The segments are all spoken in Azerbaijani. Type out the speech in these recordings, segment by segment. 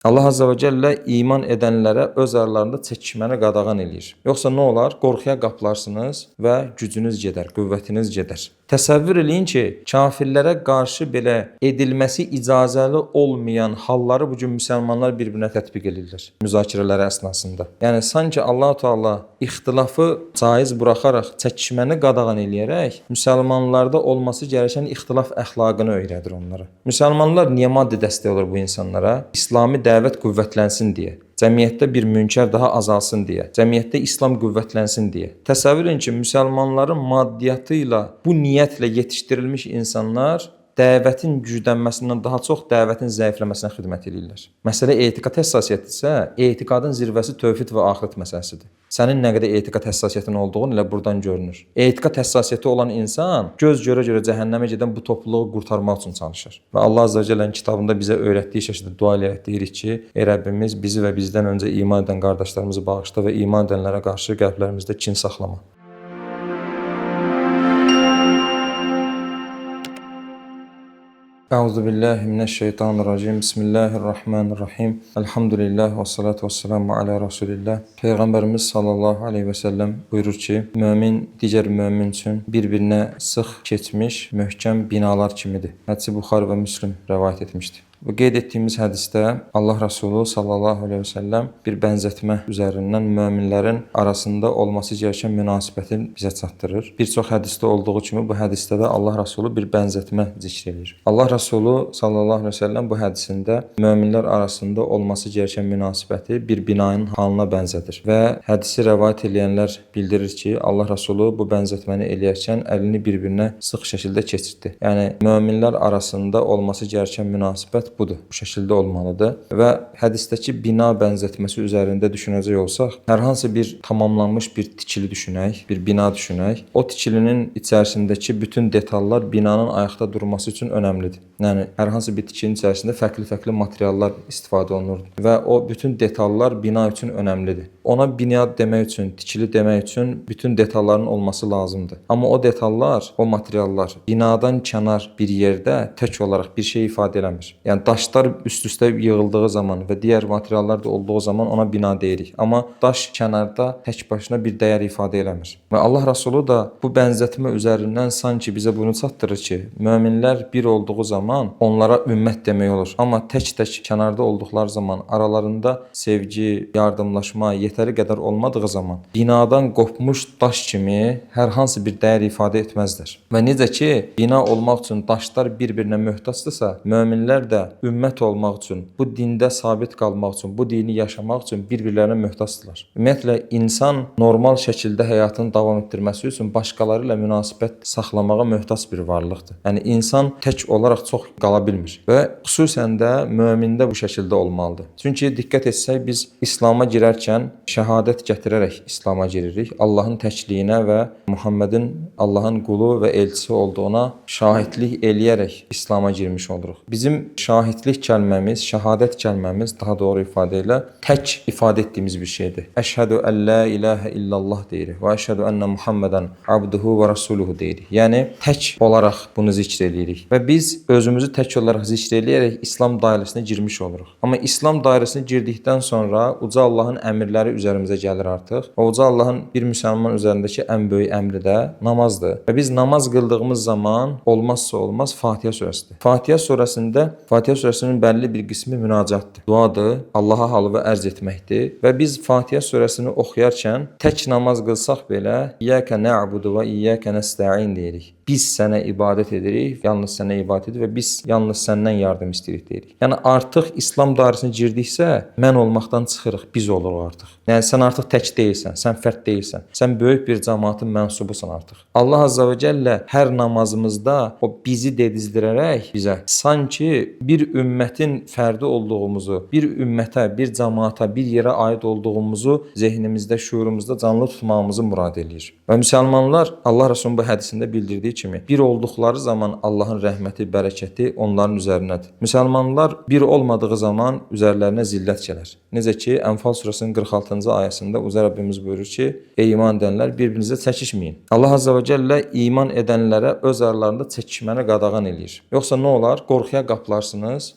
Allah Azza və Cəllə iman edənlərə öz aralarında çəkişməni qadağan eləyir. Yoxsa nə olar? Qorxuya qaplarsınız və gücünüz gedər, qüvvətiniz gedər. Təsəvvür eləyin ki, kafirlərə qarşı belə edilməsi icazəli olmayan halları bu gün müsəlmanlar bir-birinə tətbiq eləyirlər müzakirələri əsnasında. Yəni sanki Allah Teala ixtilafı caiz buraxaraq, çəkişməni qadağan eləyərək müsəlmanlarda olması gərəkən ixtilaf əxlaqını öyrədir onlara. Müsəlmanlar niyə maddi dəstək olur bu insanlara? İslami dəvət qüvvətlənsin deyə. Cəmiyyətdə bir münkər daha azalsın deyə, cəmiyyətdə İslam qüvvətlənsin deyə. Təsəvvür edin ki, müsəlmanların maddiyyatı ilə bu niyyətlə yetişdirilmiş insanlar dəvətin güclənməsindən daha çox dəvətin zəifləməsinə xidmət eləyirlər. Məsələ etiqad həssasiyyətidirsə, etiqadın zirvəsi tövhid və axirət məsələsidir. Sənin nə qədər etiqad həssasiyyətin olduğunu elə burdan görünür. Etiqad həssasiyyəti olan insan göz görə-görə cəhənnəmə gedən bu topluluğu qurtarmaq üçün çalışır. Və Allah Azza və Cəllənin kitabında bizə öyrətdiyi şəkildə dua eləyərək deyirik ki, ey Rəbbimiz, bizi və bizdən öncə iman edən qardaşlarımızı bağışla və iman edənlərə qarşı qəlblərimizdə kin saxlama. Euzu billahi mineşşeytanirracim. Bismillahirrahmanirrahim. Elhamdülillah və salatu vesselamu ala Rasulillah. Peyğəmbərimiz sallallahu aleyhi və səlləm buyurur ki, mömin digər mömin üçün bir-birinə sıx keçmiş möhkəm binalar kimidir. Hədisi Buxari və Müslim rəvayət etmişdir. Bu qeyd etdiyimiz hədisdə Allah Rəsulu sallallahu əleyhi və səlləm bir bənzətmə üzərindən möminlərin arasında olması gərəkən münasibəti bizə çatdırır. Bir çox hədisdə olduğu kimi bu hədisdə də Allah Rəsulu bir bənzətmə zikr edir. Allah Rəsulu sallallahu əleyhi və səlləm bu hədisində möminlər arasında olması gərəkən münasibəti bir binanın halına bənzədir və hədisi rəvayət edənlər bildirir ki, Allah Rəsulu bu bənzətməni eləyərkən əlini bir-birinə sıx şəkildə keçirtdi. Yəni möminlər arasında olması gərəkən münasibət budur. Bu şəkildə olmalıdır və hədisdəki bina bənzətməsi üzərində düşünəcək olsaq, hər hansı bir tamamlanmış bir tikili düşünək, bir bina düşünək. O tikilinin içərisindəki bütün detallar binanın ayaqda durması üçün önəmlidir. Yəni hər hansı bir tikilinin içərisində fərqli-fərqli materiallar istifadə olunur və o bütün detallar bina üçün önəmlidir. Ona bina demək üçün, tikili demək üçün bütün detalların olması lazımdır. Amma o detallar, o materiallar binadan kənar bir yerdə tək olaraq bir şey ifadə eləmir. Yəni daşlar üst-üstə yığıldığı zaman və digər materiallar da olduğu zaman ona bina deyirik. Amma daş kənarda tək başına bir dəyər ifadə eləmir. Və Allah Rəsulu da bu bənzətmə üzərindən sanki bizə bunu çatdırır ki, möminlər bir olduğu zaman onlara ümmət demək olur. Amma tək-tək kənarda olduqları zaman aralarında sevgi, yardımlaşma yetəri qədər olmadığı zaman binadan qopmuş daş kimi hər hansı bir dəyər ifadə etməzlər. Və necə ki, bina olmaq üçün daşlar bir-birinə möhtacdırsa, möminlər də ümmət olmaq üçün, bu dində sabit qalmaq üçün, bu dini yaşamaq üçün bir-birlərinə möhtacdırlar. Ümumiyyətlə insan normal şəkildə həyatını davam etdirməsi üçün başqaları ilə münasibət saxlamağa möhtac bir varlıqdır. Yəni insan tək olaraq çox qala bilmir və xüsusən də mömində bu şəkildə olmalıdır. Çünki diqqət etsək biz İslam'a girərkən şəhadət gətirərək İslam'a giririk. Allahın təkliyinə və Muhammedin Allahın qulu və elçisi olduğuna şahidlik eləyərək İslam'a girmiş oluruq. Bizim şahidlik kəlməmiz, şəhadət kəlməmiz daha doğru ifadə ilə tək ifadə etdiyimiz bir şeydir. Əşhədü ən la ilahə illallah deyirik və əşhədü ennə Muhammedən abduhu və rasuluhu deyirik. Yəni tək olaraq bunu zikr eləyirik və biz özümüzü tək olaraq zikr eləyərək İslam dairəsinə girmiş oluruq. Amma İslam dairəsinə girdikdən sonra Uca Allahın əmrləri üzərimizə gəlir artıq. Və Uca Allahın bir müsəlman üzərindəki ən böyük əmri də namazdır. Və biz namaz qıldığımız zaman olmazsa olmaz Fatihə surəsidir. Fatihə surəsində Fatihə surəsinin bəlli bir qismi münacatdır. Duadır, Allaha halı və ərz etməkdir. Və biz Fatihə surəsini oxuyarkən tək namaz qılsaq belə İyyəkə nə'budu və iyyəkə nəstəin deyirik. Biz sənə ibadət edirik, yalnız sənə ibadət edirik və biz yalnız səndən yardım istəyirik deyirik. Yəni artıq İslam dairəsinə girdiksə, mən olmaqdan çıxırıq, biz oluruq artıq. Yəni sən artıq tək deyilsən, sən fərd deyilsən. Sən böyük bir cəmaatın mənsubusan artıq. Allah Azza və Cəllə hər namazımızda o bizi dedizdirərək bizə sanki bir ümmətin fərdi olduğumuzu, bir ümmətə, bir cəmaata, bir yerə aid olduğumuzu zehnimizdə, şuurumuzda canlı tutmağımızı murad eləyir. Və müsəlmanlar Allah Rəsulunun bu hədisində bildirdiyi kimi bir olduqları zaman Allahın rəhməti, bərəkəti onların üzərinədir. Müsəlmanlar bir olmadığı zaman üzərlərinə zillət gələr. Necə ki, Ənfal surəsinin 46-cı ayəsində Uca Rəbbimiz buyurur ki, ey iman edənlər, bir-birinizə çəkişməyin. Allah Azza və Cəllə iman edənlərə öz aralarında çəkişməni qadağan eləyir. Yoxsa nə olar? Qorxuya qaplarsınız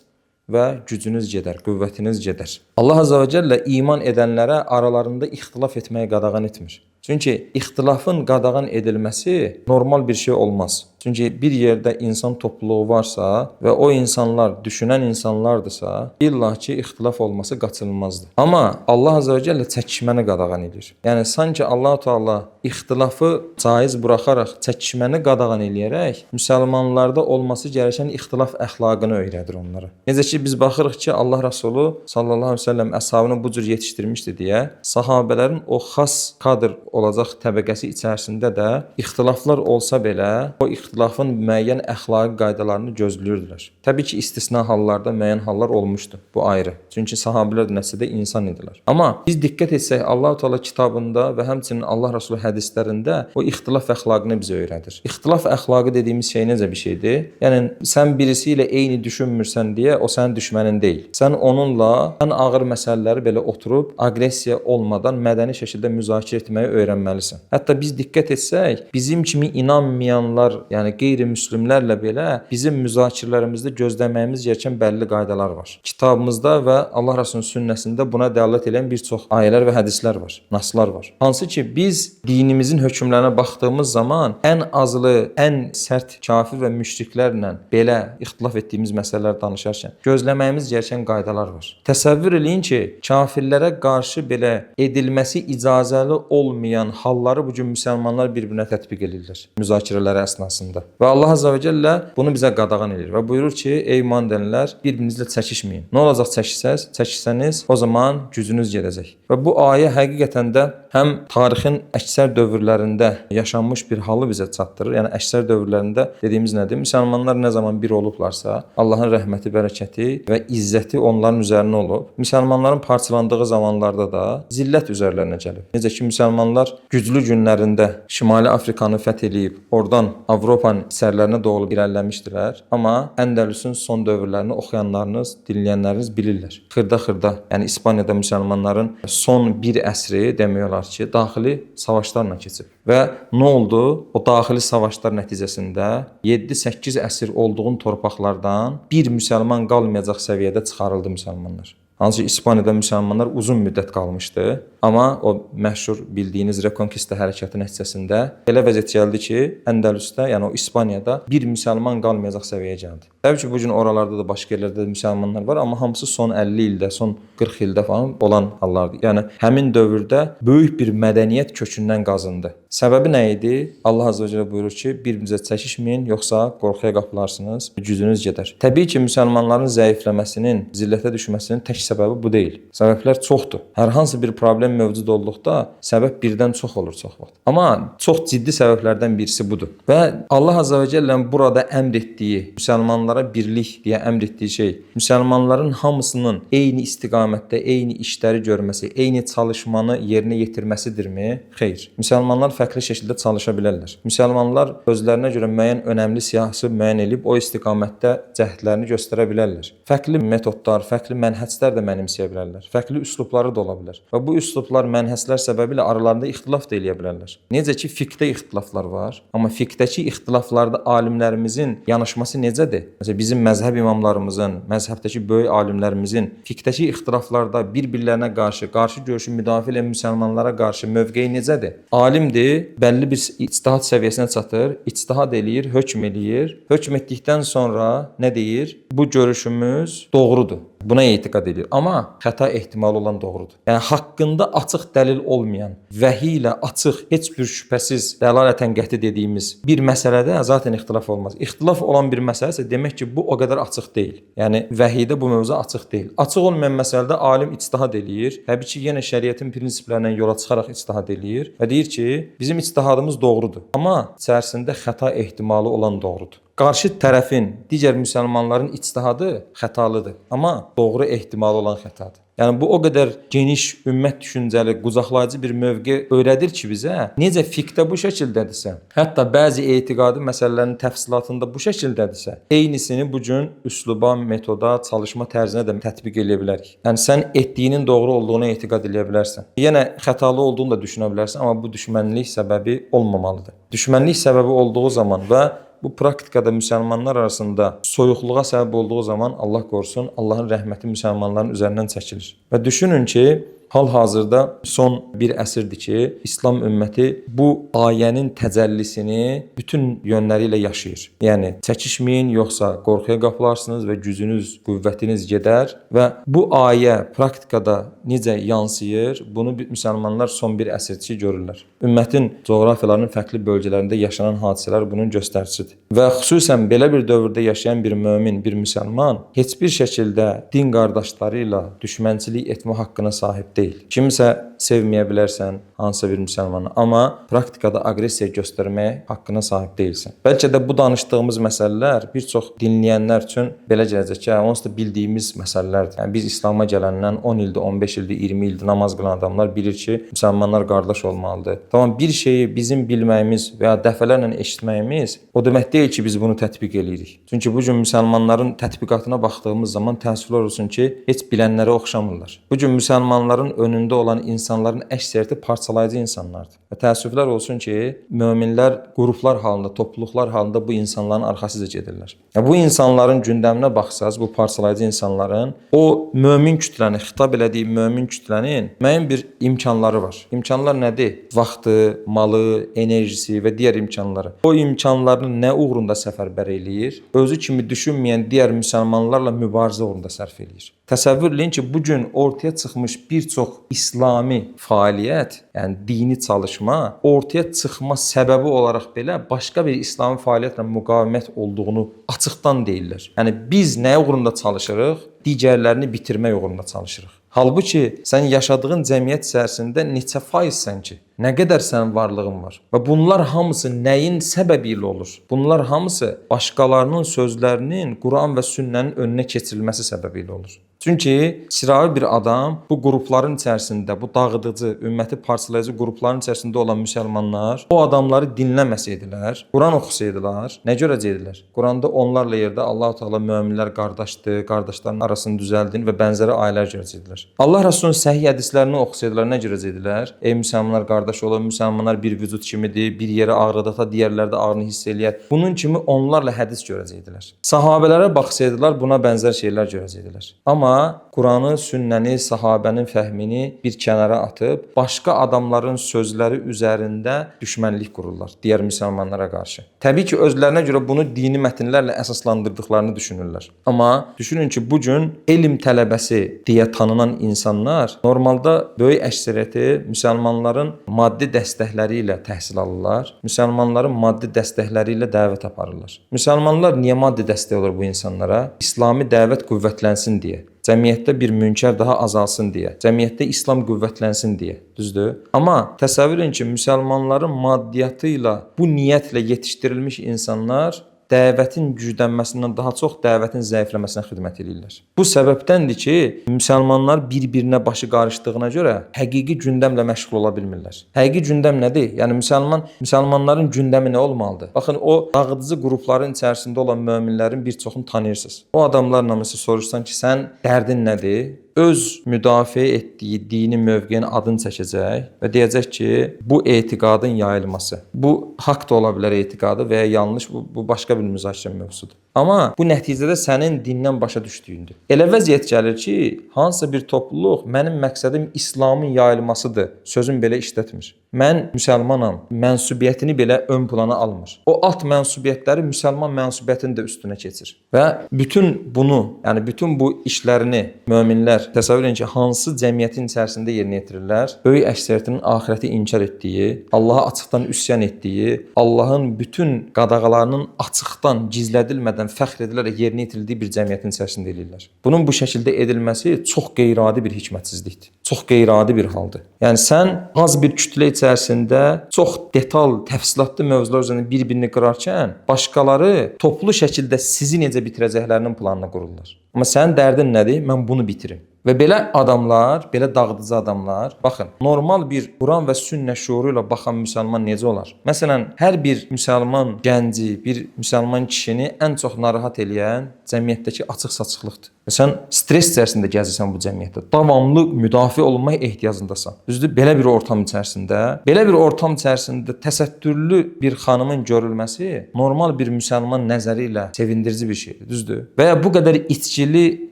və gücünüz gedər, qüvvətiniz gedər. Allah Azza və Cəllə iman edənlərə aralarında ixtilaf etməyi qadağan etmir. Çünki ixtilafın qadağan edilməsi normal bir şey olmaz. Çünki bir yerdə insan topluluğu varsa və o insanlar düşünən insanlardırsa, illa ki ixtilaf olması qaçınılmazdır. Amma Allah Azza və Cəllə çəkişməni qadağan edir. Yəni sanki Allah Teala ixtilafı caiz buraxaraq çəkişməni qadağan eləyərək müsəlmanlarda olması gərəkən ixtilaf əxlaqını öyrədir onlara. Necə ki biz baxırıq ki, Allah Rəsulu sallallahu əleyhi və səlləm əshabını bu cür yetişdirmişdi deyə sahabələrin o xas kadr olacaq təbəqəsi içərisində də ixtilaflar olsa belə o ixtilafın müəyyən əxlaqi qaydalarını gözləyirdilər. Təbii ki, istisna hallarda müəyyən hallar olmuşdu. Bu ayrı. Çünki sahabələr də nəticədə insan idilər. Amma biz diqqət etsək Allahu Teala kitabında və həmçinin Allah Rəsulu hədislərində o ixtilaf əxlaqını bizə öyrədir. İxtilaf əxlaqı dediyimiz şey necə bir şeydir? Yəni sən birisi ilə eyni düşünmürsən deyə o sənin düşmənin deyil. Sən onunla ən ağır məsələləri belə oturub aqressiya olmadan mədəni şəkildə müzakirə etməyi öyrənməlisən. Hətta biz diqqət etsək, bizim kimi inanmayanlar, yəni qeyri-müslimlərlə belə bizim müzakirələrimizdə gözləməyimiz gerəkən bəlli qaydalar var. Kitabımızda və Allah Rəsulunun sünnəsində buna dəlalət edən bir çox ayələr və hədislər var, naslar var. Hansı ki biz dinimizin hökmlərinə baxdığımız zaman ən azlı, ən sərt kafir və müşriklərlə belə ixtilaf etdiyimiz məsələlər danışarkən gözləməyimiz gerəkən qaydalar var. Təsəvvür eləyin ki, kafirlərə qarşı belə edilməsi icazəli olmayan halları bu gün müsəlmanlar bir-birinə tətbiq edirlər müzakirələri əsnasında. Və Allah Azza və Cəllə bunu bizə qadağan edir və buyurur ki, ey iman edənlər, bir-birinizlə çəkişməyin. Nə olacaq çəkişsəz? Çəkişsəniz o zaman gücünüz gedəcək. Və bu ayə həqiqətən də həm tarixin əksər dövrlərində yaşanmış bir halı bizə çatdırır. Yəni əksər dövrlərində dediyimiz nədir? Müsəlmanlar nə zaman bir olublarsa, Allahın rəhməti, bərəkəti və izzəti onların üzərinə olub. Müsəlmanların parçalandığı zamanlarda da zillət üzərlərinə gəlib. Necə ki müsəlmanlar güclü günlərində Şimali Afrikanı fəth eləyib, oradan Avropanın içərilərinə doğru irəliləmişdilər. Amma Əndəlüsün son dövrlərini oxuyanlarınız, dinləyənləriniz bilirlər. Xırda-xırda, yəni İspaniyada müsəlmanların son bir əsri demək olar ki, daxili savaşlarla keçib. Və nə oldu? O daxili savaşlar nəticəsində 7-8 əsr olduğun torpaqlardan bir müsəlman qalmayacaq səviyyədə çıxarıldı müsəlmanlar. Hansı ki İspaniyada müsəlmanlar uzun müddət qalmışdı, amma o məşhur bildiyiniz Rekonkista hərəkatı nəticəsində elə vəziyyət gəldi ki, Əndəlüsdə, yəni o İspaniyada bir müsəlman qalmayacaq səviyyəyə gəldi. Təbii ki, bu gün oralarda da başqa yerlərdə də müsəlmanlar var, amma hamısı son 50 ildə, son 40 ildə falan olan hallardır. Yəni həmin dövrdə böyük bir mədəniyyət kökündən qazındı. Səbəbi nə idi? Allah Azza və Cəllə buyurur ki, bir-birinizə çəkişməyin, yoxsa qorxuya qapılarsınız, gücünüz gedər. Təbii ki, müsəlmanların zəifləməsinin, zillətə düşməsinin tək səbəbi bu deyil. Səbəblər çoxdur. Hər hansı bir problem mövcud olduqda səbəb birdən çox olur çox vaxt. Amma çox ciddi səbəblərdən birisi budur. Və Allah Azza və Cəllənin burada əmr etdiyi, müsəlmanlara birlik deyə əmr etdiyi şey, müsəlmanların hamısının eyni istiqamətdə, eyni işləri görməsi, eyni çalışmanı yerinə yetirməsidirmi? Xeyr. Müsəlmanlar fərqli şəkildə çalışa bilərlər. Müsəlmanlar özlərinə görə müəyyən önəmli siyahısı müəyyən edib o istiqamətdə cəhdlərini göstərə bilərlər. Fərqli metodlar, fərqli mənhəclər də mənimsəyə bilərlər. Fərqli üslubları da ola bilər. Və bu üslublar, mənhəclər səbəbilə aralarında ixtilaf da eləyə bilərlər. Necə ki fiqhdə ixtilaflar var, amma fiqhdəki ixtilaflarda alimlərimizin yanaşması necədir? Məsələn, bizim məzhəb imamlarımızın, məzhəbdəki böyük alimlərimizin fiqhdəki ixtilaflarda bir-birlərinə qarşı, qarşı görüşü müdafiə edən müsəlmanlara qarşı mövqeyi necədir? Alimdir, bəlli bir ictihad səviyyəsinə çatır, ictihad eləyir, hökm eləyir. Hökm etdikdən sonra nə deyir? Bu görüşümüz doğrudur. Buna etiqad edir. Amma xəta ehtimalı olan doğrudur. Yəni haqqında açıq dəlil olmayan, vəhiy ilə açıq, heç bir şübhəsiz dəlalətən qəti dediyimiz bir məsələdə zaten ixtilaf olmaz. İxtilaf olan bir məsələ isə demək ki, bu o qədər açıq deyil. Yəni vəhiydə bu mövzu açıq deyil. Açıq olmayan məsələdə alim ictihad eləyir. Təbii ki, yenə şəriətin prinsiplərindən yola çıxaraq ictihad eləyir və deyir ki, bizim ictihadımız doğrudur. Amma içərisində xəta ehtimalı olan doğrudur. Qarşı tərəfin, digər müsəlmanların ictihadı xətalıdır, amma doğru ehtimalı olan xətadır. Yəni bu o qədər geniş ümmət düşüncəli, qucaqlayıcı bir mövqe öyrədir ki bizə, necə fiqhdə bu şəkildədirsə, hətta bəzi etiqadi məsələlərin təfsilatında bu şəkildədirsə, eynisini bu gün üsluba, metoda, çalışma tərzinə də tətbiq eləyə bilərik. Yəni sən etdiyinin doğru olduğuna etiqad eləyə bilərsən. Yenə xətalı olduğunu da düşünə bilərsən, amma bu düşmənlik səbəbi olmamalıdır. Düşmənlik səbəbi olduğu zaman və Bu praktikada müsəlmanlar arasında soyuqluğa səbəb olduğu zaman Allah qorusun, Allahın rəhməti müsəlmanların üzərindən çəkilir. Və düşünün ki, hal-hazırda son bir əsrdir ki, İslam ümməti bu ayənin təcəllisini bütün yönləri ilə yaşayır. Yəni çəkişməyin, yoxsa qorxuya qapılarsınız və gücünüz, qüvvətiniz gedər və bu ayə praktikada necə yansıyır, bunu müsəlmanlar son bir əsrdir ki görürlər. Ümmətin coğrafiyalarının fərqli bölgələrində yaşanan hadisələr bunun göstəricisidir. Və xüsusən belə bir dövrdə yaşayan bir mömin, bir müsəlman heç bir şəkildə din qardaşları ilə düşmənçilik etmə haqqına sahib deyil. Kimsə sevməyə bilərsən hansısa bir müsəlmanı, amma praktikada aqressiya göstərməyə haqqına sahib deyilsən. Bəlkə də bu danışdığımız məsələlər bir çox dinləyənlər üçün belə gələcək ki, onsuz da bildiyimiz məsələlərdir. Yəni biz İslama gələndən 10 ildir, 15 ildir, 20 ildir namaz qılan adamlar bilir ki, müsəlmanlar qardaş olmalıdır. Tamam, bir şeyi bizim bilməyimiz və ya dəfələrlə eşitməyimiz o demək deyil ki, biz bunu tətbiq eləyirik. Çünki bu gün müsəlmanların tətbiqatına baxdığımız zaman təəssüflər olsun ki, heç bilənlərə oxşamırlar. Bu gün müsəlmanların önündə olan insanların əksəriyyəti parçalayıcı insanlardır. Və təəssüflər olsun ki, möminlər qruplar halında, topluluqlar halında bu insanların arxasıca gedirlər. Yəni, bu insanların gündəminə baxsaz, bu parçalayıcı insanların o mömin kütləni, xitab elədiyi mömin kütlənin müəyyən bir imkanları var. İmkanlar nədir? Vaxtı, malı, enerjisi və digər imkanları. O imkanlarını nə uğrunda səfərbər eləyir? Özü kimi düşünməyən digər müsəlmanlarla mübarizə uğrunda sərf eləyir. Təsəvvür eləyin ki, bu gün ortaya çıxmış bir çox İslami fəaliyyət, yəni dini çalışma ortaya çıxma səbəbi olaraq belə başqa bir İslami fəaliyyətlə müqavimət olduğunu açıqdan deyirlər. Yəni biz nə uğrunda çalışırıq? Digərlərini bitirmək uğrunda çalışırıq. Halbuki sən yaşadığın cəmiyyət içərisində neçə faizsən ki? Nə qədər sənin varlığın var? Və bunlar hamısı nəyin səbəbi ilə olur? Bunlar hamısı başqalarının sözlərinin Quran və sünnənin önünə keçirilməsi səbəbi ilə olur. Çünki sıravi bir adam bu qrupların içərisində, bu dağıdıcı, ümməti parçalayıcı qrupların içərisində olan müsəlmanlar o adamları dinləməsəydilər, Quran oxusaydılar, nə görəcəkdilər? Quranda onlarla yerdə Allahu Teala möminlər qardaşdır, qardaşların arasını düzəldin və bənzəri ayələr görəcəkdilər. Allah Rəsulunun səhih hədislərini oxusaydılar, nə görəcəkdilər? Ey müsəlmanlar, qardaş olun, müsəlmanlar bir vücud kimidir, bir yerə ağrıdata, digərləri də ağrını hiss eləyər. Bunun kimi onlarla hədis görəcəkdilər. Sahabələrə baxsaydılar, buna bənzər şeylər görəcəkdilər. Amma Quranı, sünnəni, sahabənin fəhmini bir kənara atıb başqa adamların sözləri üzərində düşmənlik qururlar digər müsəlmanlara qarşı. Təbii ki, özlərinə görə bunu dini mətnlərlə əsaslandırdıqlarını düşünürlər. Amma düşünün ki, bu gün elm tələbəsi deyə tanınan insanlar normalda böyük əksəriyyəti müsəlmanların maddi dəstəkləri ilə təhsil alırlar, müsəlmanların maddi dəstəkləri ilə dəvət aparırlar. Müsəlmanlar niyə maddi dəstək olur bu insanlara? İslami dəvət qüvvətlənsin deyə. Cəmiyyətdə bir münkər daha azalsın deyə, cəmiyyətdə İslam qüvvətlənsin deyə, düzdür? Amma təsəvvür edin ki, müsəlmanların maddiyyatı ilə bu niyyətlə yetişdirilmiş insanlar dəvətin güclənməsindən daha çox dəvətin zəifləməsinə xidmət eləyirlər. Bu səbəbdəndir ki, müsəlmanlar bir-birinə başı qarışdığına görə həqiqi gündəmlə məşğul ola bilmirlər. Həqiqi gündəm nədir? Yəni müsəlmanların gündəmi nə olmalıdır? Baxın, o dağıdıcı qrupların içərisində olan möminlərin bir çoxunu tanıyırsınız. O adamlarla məsələn soruşsan ki, sən dərdin nədir? Öz müdafiə etdiyi dini mövqeyin adını çəkəcək və deyəcək ki, bu etiqadın yayılması. Bu haqq da ola bilər etiqadı və ya yanlış, bu başqa bir müzakirə mövzusudur. Amma bu nəticədə sənin dindən başa düşdüyündür. Elə vəziyyət gəlir ki, hansısa bir topluluq mənim məqsədim İslamın yayılmasıdır sözün belə işlətmir. Mən müsəlmanam mənsubiyyətini belə ön plana almır. O alt mənsubiyyətləri müsəlman mənsubiyyətinin də üstünə keçir. Və bütün bunu, yəni bütün bu işlərini möminlər təsəvvür edin ki, hansı cəmiyyətin içərisində yerinə yetirirlər? Böyük əksəriyyətinin axirəti inkar etdiyi, Allaha açıqdan üsyan etdiyi, Allahın bütün qadağalarının açıqdan, gizlədilmədən fəxr edilərək yerinə yetirildiyi bir cəmiyyətin içərisində eləyirlər. Bunun bu şəkildə edilməsi çox qeyri-adi bir hikmətsizlikdir. Çox qeyri-adi bir haldır. Yəni sən az bir kütlə içərisində çox detal, təfsilatlı mövzular üzərində bir-birini qırarkən, başqaları toplu şəkildə sizi necə bitirəcəklərinin planını qururlar. Amma sənin dərdin nədir? Mən bunu bitirim. Və belə adamlar, belə dağıdıcı adamlar, baxın, normal bir Quran və sünnə şuuru ilə baxan müsəlman necə olar? Məsələn, hər bir müsəlman gənci, bir müsəlman kişini ən çox narahat eləyən cəmiyyətdəki açıq-saçıqlıqdır. Sən stres içərisində gəzirsən bu cəmiyyətdə. Davamlı müdafiə olunmaq ehtiyacındasan. Düzdür? Belə bir ortam içərisində, belə bir ortam içərisində təsəttürlü bir xanımın görülməsi normal bir müsəlman nəzəri ilə sevindirici bir şeydir, düzdür? Və ya bu qədər içkili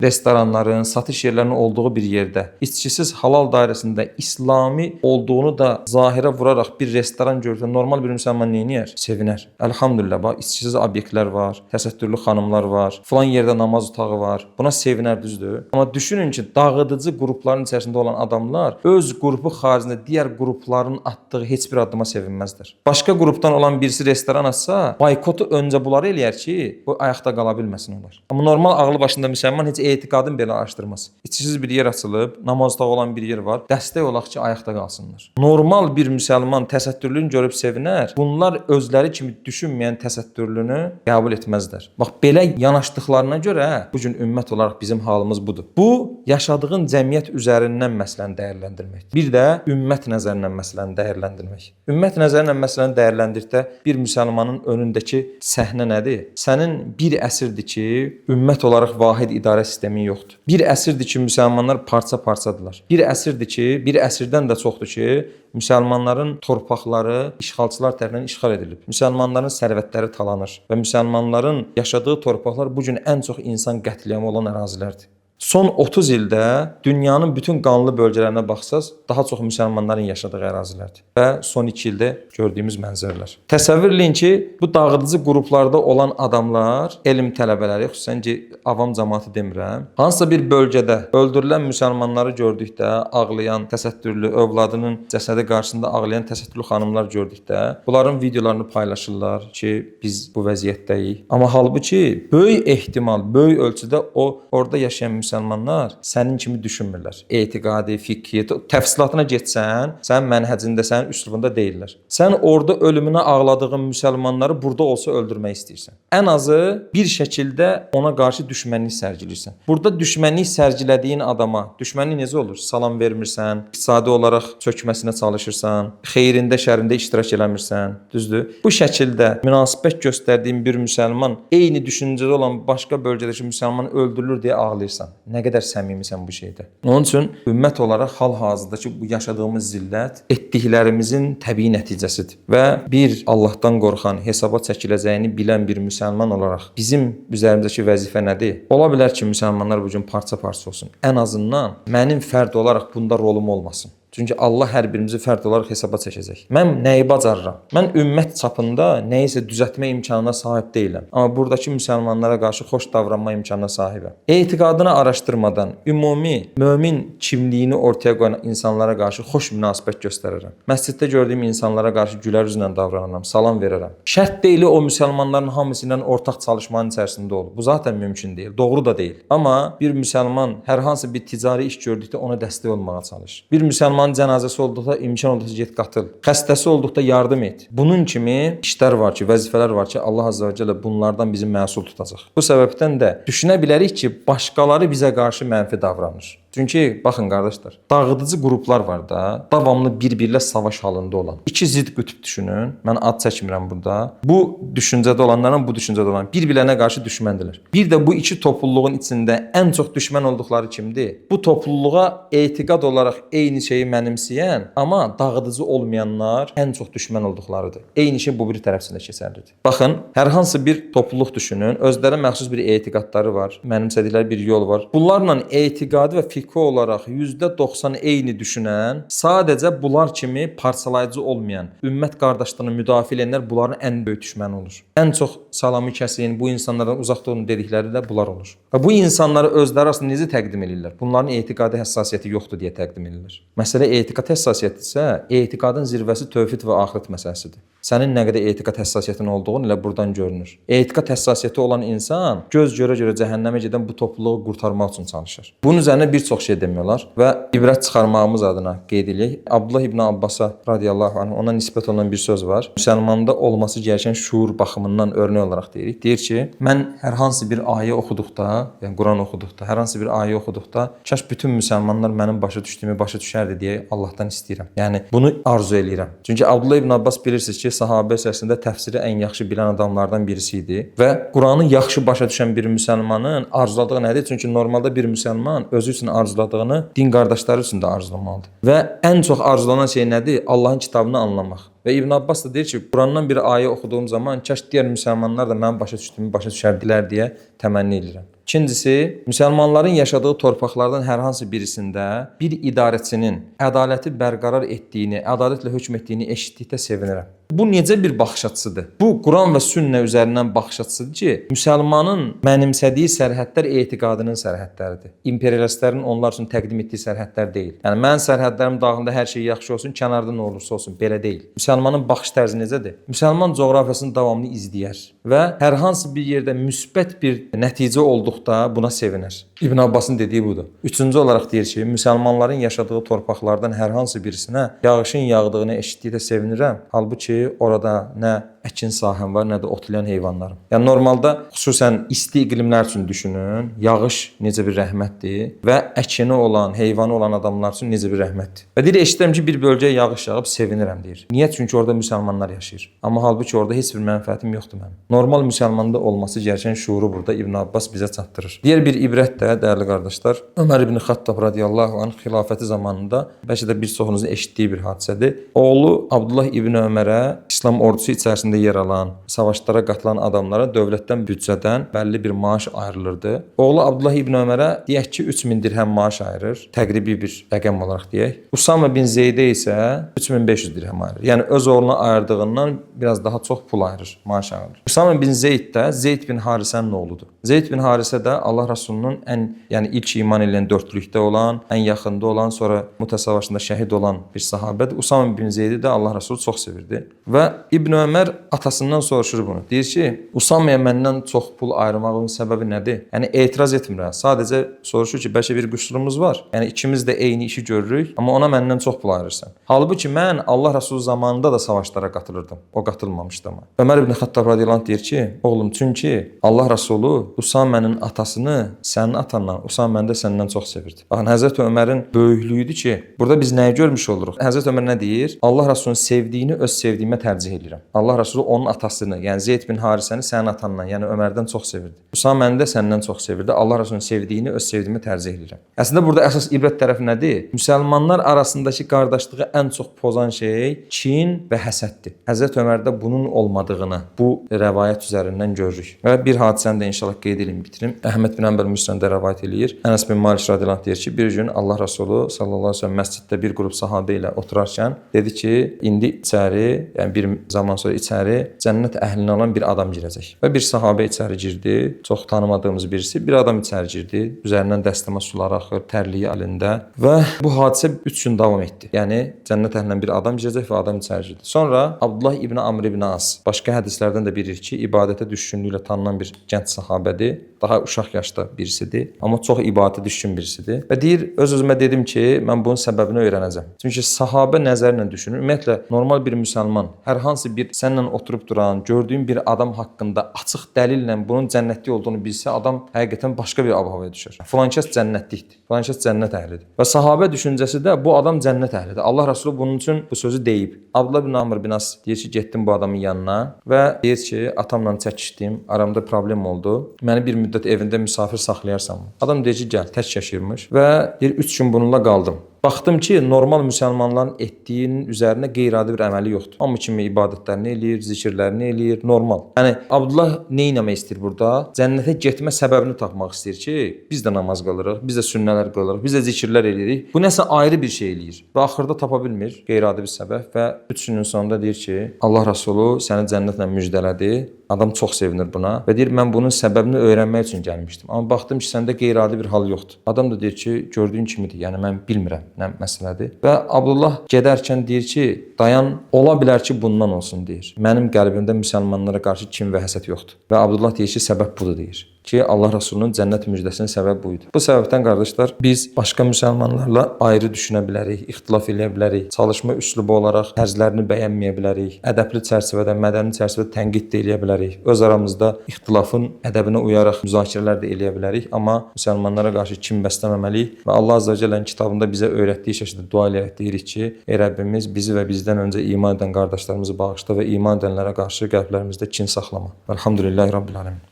restoranların, satış yerlərinin olduğu bir yerdə içkisiz halal dairəsində İslami olduğunu da zahirə vuraraq bir restoran görsə normal bir müsəlman nə edər? Sevinər. Elhamdülillah, bax içkisiz obyektlər var, təsəttürlü xanımlar var, filan yerdə namaz otağı var. Buna sevinər, düzdür? Amma düşünün ki, dağıdıcı qrupların içərisində olan adamlar öz qrupu xaricində digər qrupların atdığı heç bir addıma sevinməzlər. Başqa qrupdan olan birisi restoran açsa, boykotu öncə bunları eləyər ki, bu ayaqda qala bilməsin onlar. Amma normal ağlı başında müsəlman heç etiqadını belə araşdırmaz. İçkisiz bir yer açılıb, namaz otağı olan bir yer var, dəstək olaq ki, ayaqda qalsınlar. Normal bir müsəlman təsəttürlünü görüb sevinər. Bunlar özləri kimi düşünməyən təsəttürlünü qəbul etməzlər. Bax belə yanaşdıqlarına görə bu gün ümmət olaraq bizim halımız budur. Bu yaşadığın cəmiyyət üzərindən məsələni dəyərləndirmək. Bir də ümmət nəzərindən məsələni dəyərləndirmək. Ümmət nəzərindən məsələni dəyərləndirdikdə bir müsəlmanın önündəki səhnə nədir? Sənin bir əsrdir ki, ümmət olaraq vahid idarə sistemin yoxdur. Bir əsrdir ki, müsəlmanlar parça-parçadırlar. Bir əsrdir ki, bir əsrdən də çoxdur ki, müsəlmanların torpaqları işğalçılar tərəfindən işğal edilib. Müsəlmanların sərvətləri talanır və müsəlmanların yaşadığı torpaqlar bu gün ən çox insan qətliamı olan ərazilərdir. Son 30 ildə dünyanın bütün qanlı bölgələrinə baxsaz, daha çox müsəlmanların yaşadığı ərazilərdir və son 2 ildə gördüyümüz mənzərələr. Təsəvvür eləyin ki, bu dağıdıcı qruplarda olan adamlar, elm tələbələri, xüsusən ki, avam cəmaatı demirəm, hansısa bir bölgədə öldürülən müsəlmanları gördükdə ağlayan təsəttürlü övladının cəsədi qarşısında ağlayan təsəttürlü xanımlar gördükdə bunların videolarını paylaşırlar ki, biz bu vəziyyətdəyik. Amma halbuki böyük ehtimal, böyük ölçüdə o orada yaşayan müsəlmanlar sənin kimi düşünmürlər. Etiqadi, fiqhi, təfsilatına getsən, sənin mənhəcində, sənin üslubunda deyillər. Sən orada ölümünə ağladığın müsəlmanları burada olsa öldürmək istəyirsən. Ən azı bir şəkildə ona qarşı düşmənlik sərgiləyirsən. Burada düşmənlik sərgilədiyin adama düşmənlik necə olur? Salam vermirsən, iqtisadi olaraq çökməsinə çalışırsan, xeyrində, şərrində iştirak eləmirsən, düzdür? Bu şəkildə münasibət göstərdiyin bir müsəlman eyni düşüncədə olan başqa bölgədəki müsəlman öldürülür deyə ağlayırsan. Nə qədər səmimisən bu şeydə. Onun üçün ümmət olaraq hal-hazırdakı bu yaşadığımız zillət etdiklərimizin təbii nəticəsidir. Və bir Allahdan qorxan, hesaba çəkiləcəyini bilən bir müsəlman olaraq bizim üzərimizdəki vəzifə nədir? Ola bilər ki, müsəlmanlar bu gün parça-parça olsun. Ən azından mənim fərd olaraq bunda rolum olmasın. Çünki Allah hər birimizi fərd olaraq hesaba çəkəcək. Mən nəyi bacarıram? Mən ümmət çapında nəyisə düzəltmə imkanına sahib deyiləm. Amma buradakı müsəlmanlara qarşı xoş davranma imkanına sahibəm. Etiqadını araşdırmadan ümumi mömin kimliyini ortaya qoyan insanlara qarşı xoş münasibət göstərirəm. Məsciddə gördüyüm insanlara qarşı gülər üzlə davranıram, salam verərəm. Şərt deyil o müsəlmanların hamısı ilə ortaq çalışmanın içərisində olub. Bu zaten mümkün deyil, doğru da deyil. Amma bir müsəlman hər hansı bir ticari iş gördükdə ona dəstək olmağa çalış. Bir müsəlmanın cənazəsi olduqda imkan olduqca get qatıl. Xəstəsi olduqda yardım et. Bunun kimi işlər var ki, vəzifələr var ki, Allah azza və cəllə bunlardan bizi məsul tutacaq. Bu səbəbdən də düşünə bilərik ki, başqaları bizə qarşı mənfi davranır. Çünki baxın qardaşlar, dağıdıcı qruplar var da, davamlı bir-birlə savaş halında olan. İki zidd qütb düşünün. Mən ad çəkmirəm burada. Bu düşüncədə olanlarla bu düşüncədə olan bir-birlərinə qarşı düşməndirlər. Bir də bu iki topluluğun içində ən çox düşmən olduqları kimdir? Bu topluluğa etiqad olaraq eyni şeyi mənimsəyən, amma dağıdıcı olmayanlar ən çox düşmən olduqlarıdır. Eyni şey bu bir tərəfində keçərlidir. Baxın, hər hansı bir topluluq düşünün, özlərinə məxsus bir etiqadları var, mənimsədikləri bir yol var. Bunlarla etiqadi və fiqhi olaraq %90 eyni düşünən, sadəcə bunlar kimi parçalayıcı olmayan, ümmət qardaşlığını müdafiə edənlər bunların ən böyük düşməni olur. Ən çox salamı kəsin, bu insanlardan uzaq durun dedikləri də bunlar olur. Və bu insanları özləri arasında necə təqdim edirlər? Bunların etiqadi həssasiyyəti yoxdur deyə təqdim edirlər. Məsələ etiqad həssasiyyətidirsə, etiqadın zirvəsi tövhid və axirət məsələsidir. Sənin nə qədər etiqad həssasiyyətin olduğunu elə buradan görünür. Etiqad həssasiyyəti olan insan göz görə-görə cəhənnəmə gedən bu topluluğu qurtarmaq üçün çalışır. Bunun üzərinə bir çox çox şey demək olar və ibrət çıxarmağımız adına qeyd eləyək. Abdullah ibn Abbasa radiyallahu anh ona nisbət olunan bir söz var. Müsəlmanda olması gərəkən şuur baxımından örnək olaraq deyirik. Deyir ki, mən hər hansı bir ayə oxuduqda, yəni Quran oxuduqda, hər hansı bir ayə oxuduqda, kaş bütün müsəlmanlar mənim başa düşdüyümü başa düşərdi deyə Allahdan istəyirəm. Yəni bunu arzu eləyirəm. Çünki Abdullah ibn Abbas bilirsiniz ki, sahabə içərisində təfsiri ən yaxşı bilən adamlardan birisi idi və Quranı yaxşı başa düşən bir müsəlmanın arzuladığı nədir? Çünki normalda bir müsəlman özü üçün arzuladığını din qardaşları üçün də arzulamalıdır. Və ən çox arzulanan şey nədir? Allahın kitabını anlamaq. Və İbn Abbas da deyir ki, Qurandan bir ayə oxuduğum zaman kaş digər müsəlmanlar da mənim başa düşdüyümü başa düşərdilər deyə təmənni edirəm. İkincisi, müsəlmanların yaşadığı torpaqlardan hər hansı birisində bir idarəçinin ədaləti bərqərar etdiyini, ədalətlə hökm etdiyini eşitdikdə sevinirəm. Bu necə bir baxış açısıdır? Bu Quran və sünnə üzərindən baxış açısıdır ki, müsəlmanın mənimsədiyi sərhədlər etiqadının sərhədləridir. İmperialistlərin onlar üçün təqdim etdiyi sərhədlər deyil. Yəni mənim sərhədlərim daxilində hər şey yaxşı olsun, kənarda nə olursa olsun, belə deyil. Müsəlmanın baxış tərzi necədir? Müsəlman coğrafiyasını davamlı izləyər və hər hansı bir yerdə müsbət bir nəticə olduqda buna sevinər. İbn Abbasın dediyi budur. Üçüncü olaraq deyir ki, müsəlmanların yaşadığı torpaqlardan hər hansı birisinə yağışın yağdığını eşitdikdə sevinirəm. Halbuki orada nə əkin sahəm var, nə də otlayan heyvanlarım. Yəni normalda xüsusən isti iqlimlər üçün düşünün, yağış necə bir rəhmətdir və əkini olan, heyvanı olan adamlar üçün necə bir rəhmətdir. Və deyir, eşidirəm ki, bir bölgəyə yağış yağıb sevinirəm deyir. Niyə? Çünki orada müsəlmanlar yaşayır. Amma halbuki orada heç bir mənfəətim yoxdur mənim. Normal müsəlmanda olması gərəkən şuuru burada İbn Abbas bizə çatdırır. Digər bir ibrət də dəyərli qardaşlar, Ömər ibn Xattab radiyallahu anh xilafəti zamanında bəlkə də bir çoxunuzun eşitdiyi bir hadisədir. Oğlu Abdullah ibn Ömərə İslam ordusu içərisində yer alan, savaşlara qatılan adamlara dövlətdən, büdcədən bəlli bir maaş ayrılırdı. Oğlu Abdullah ibn Ömərə deyək ki, 3000 dirhəm maaş ayırır, təqribi bir rəqəm olaraq deyək. Usama bin Zeydə isə 3500 dirhəm ayırır. Yəni öz oğluna ayırdığından biraz daha çox pul ayırır, maaş ayırır. Usama bin Zeyd də Zeyd bin Harisənin oğludur. Zeyd bin Harisə də Allah Rəsulunun ən, yəni ilk iman edən dördlükdə olan, ən yaxında olan, sonra Mutə savaşında şəhid olan bir sahabədir. Usama bin Zeydi də Allah Rəsulu çox sevirdi. Və İbn Ömər atasından soruşur bunu. Deyir ki, Usamaya məndən çox pul ayırmağın səbəbi nədir? Yəni etiraz etmir. Sadəcə soruşur ki, bəlkə bir qüsurumuz var. Yəni ikimiz də eyni işi görürük, amma ona məndən çox pul ayırırsan. Halbuki mən Allah Rəsulu zamanında da savaşlara qatılırdım. O qatılmamışdı amma. Ömər ibn Xattab radiyallahu anh deyir ki, oğlum, çünki Allah Rəsulu Usamənin atasını sənin atandan, Usaməni də səndən çox sevirdi. Baxın, Həzrət Ömərin böyüklüyüdür ki, burada biz nəyi görmüş oluruq? Həzrət Ömər nə deyir? Allah Rəsulunun sevdiyini öz sevdiyimə tərcih edirəm. Allah Rəsulu onun atasını, yəni Zeyd bin Harisəni sənin atandan, yəni Ömərdən çox sevirdi. Usaməni də səndən çox sevirdi. Allah Rəsulunun sevdiyini öz sevdiyimə tərcih edirəm. Əslində burada əsas ibrət tərəfi nədir? Müsəlmanlar arasındakı qardaşlığı ən çox pozan şey kin və həsəddir. Həzrət Ömərdə bunun olmadığını bu rəvayət üzərindən görürük. Və bir hadisəni də inşallah qeyd edeyim, bitirim. Əhməd bin Hanbəl Müsnəddə rəvayət eləyir. Ənəs bin Malik radiyallahu anh deyir ki, bir gün Allah Rəsulu sallallahu əleyhi və səlləm məsciddə bir qrup sahabə ilə oturarkən dedi ki, indi içəri, yəni bir zaman sonra içəri cənnət əhlindən olan bir adam girəcək. Və bir sahabə içəri girdi, çox tanımadığımız birisi, bir adam içəri girdi. Üzərindən dəstəmaz suları axır, tərliyi əlində və bu hadisə 3 gün davam etdi. Yəni cənnət əhlindən bir adam girəcək və adam içəri girdi. Sonra Abdullah ibn Amr ibn As, başqa hədislərdən də bilirik ki, ibadətə düşkünlüklə tanınan bir gənc sahabədir. Daha uşaq yaşda birisidir, amma çox ibadətə düşkün birisidir. Və deyir, öz-özümə dedim ki, mən bunun səbəbini öyrənəcəm. Çünki sahabə nəzərlə düşünür. Ümumiyyətlə normal bir müsəlman hər hansı bir səninlə oturub duran, gördüyün bir adam haqqında açıq dəlillə bunun cənnətlik olduğunu bilsə, adam həqiqətən başqa bir ab-havaya düşər. Filan kəs cənnətlikdir. Filan kəs cənnət əhlidir. Və sahabə düşüncəsi də bu adam cənnət əhlidir. Allah Rəsulu bunun üçün bu sözü deyib. Abdullah bin Amr bin As deyir ki, getdim bu adamın yanına və deyir ki, atamla çəkişdim, aramda problem oldu. Məni bir müddət evində misafir saxlayarsanmı? Adam deyir ki, gəl, tək yaşayırmış və deyir 3 gün bununla qaldım. Baxdım ki, normal müsəlmanların etdiyinin üzərinə qeyri-adi bir əməli yoxdur. Hamı kimi ibadətlərini eləyir, zikirlərini eləyir, normal. Yəni Abdullah nə etmək istəyir burada? Cənnətə getmə səbəbini tapmaq istəyir ki, biz də namaz qılırıq, biz də sünnələr qılırıq, biz də zikirlər eləyirik. Bu nəsə ayrı bir şey eləyir və axırda tapa bilmir qeyri-adi bir səbəb və 3 günün sonunda deyir ki, Allah Rəsulu səni cənnətlə müjdələdi. Adam çox sevinir buna və deyir, mən bunun səbəbini öyrənmək üçün gəlmişdim. Amma baxdım ki, səndə qeyri-adi bir hal yoxdur. Adam da deyir ki, gördüyün kimidir. Yəni mən bilmirəm nə məsələdir. Və Abdullah gedərkən deyir ki, dayan, ola bilər ki, bundan olsun deyir. Mənim qəlbimdə müsəlmanlara qarşı kin və həsəd yoxdur. Və Abdullah deyir ki, səbəb budur deyir. Ki Allah Rəsulunun cənnət müjdəsinin səbəbi bu idi. Bu səbəbdən qardaşlar, biz başqa müsəlmanlarla ayrı düşünə bilərik, ixtilaf eləyə bilərik, çalışma üslubu olaraq tərzlərini bəyənməyə bilərik, ədəbli çərçivədə, mədəni çərçivədə tənqid də eləyə bilərik. Öz aramızda ixtilafın ədəbinə uyaraq müzakirələr də eləyə bilərik, amma müsəlmanlara qarşı kin bəsləməməliyik və Allah Azza və Cəllənin kitabında bizə öyrətdiyi şəkildə dua eləyərək deyirik ki, ey Rəbbimiz, bizi və bizdən öncə iman edən qardaşlarımızı bağışla və iman edənlərə qarşı qəlblərimizdə kin saxlama. Elhamdülillahi Rabbil alemin.